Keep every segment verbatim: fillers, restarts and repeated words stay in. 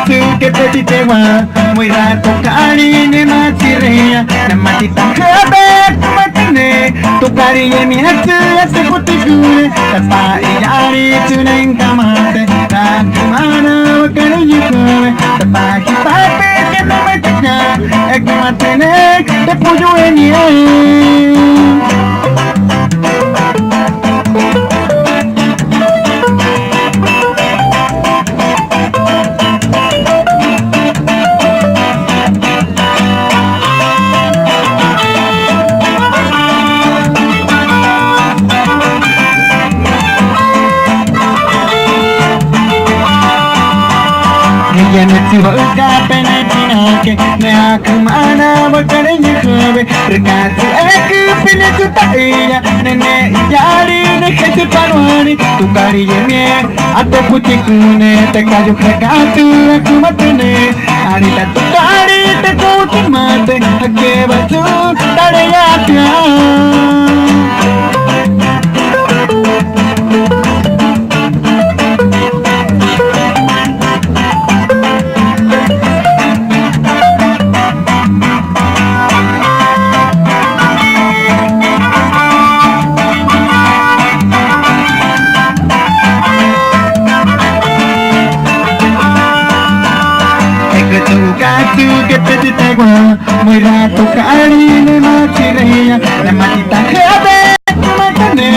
Tsü ke petitewa, muy rato ka'ari ne matsireya, na matitahebe kumatane, tukari yemi atsu atsu kutikure, tapa iyari tsunen kamate, ta kumana wakare yukure, tapa hipate ke na mataka, e kumatane, te puyu eni e. Ella me tsuba uka pene tinake, me akumana wakare nyuhube, rekatsu eku pene tutaia, nene iyari ne kete panuani, tukari yemie, ato putikune, te kayo kekatu akumatene, arita tukari te koutimate, akebatsu, tareyatia. Ekretu ukatu ke petitewa, muy rato ka'ari ne matsireya, ne matitahebe kumatane,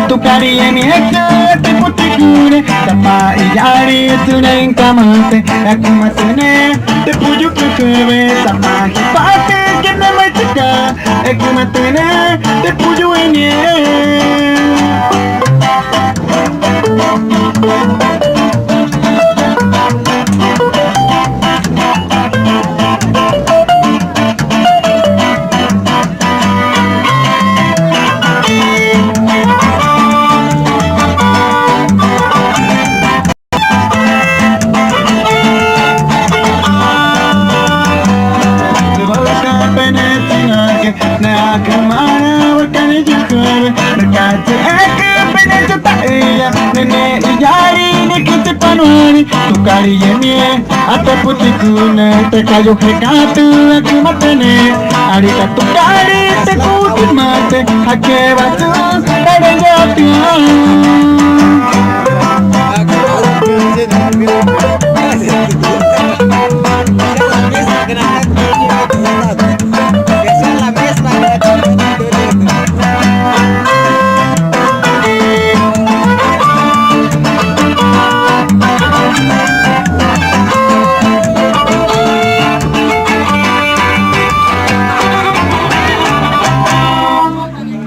tukari yemi eka te putikune, tapa iyari tsunen kamate, akumatane, te puyu kekebe, tapa hipate ke ne maitaka, e kumatane, te puyu eni e. Tukari yemie, ato putikune, te kayo kekatu akumatene, arita tukari te koutimate, akebatsu, tareyatia.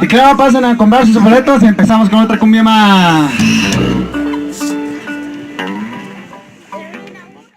Y claro, pasen a comprar sus boletos y empezamos con otra cumbia más.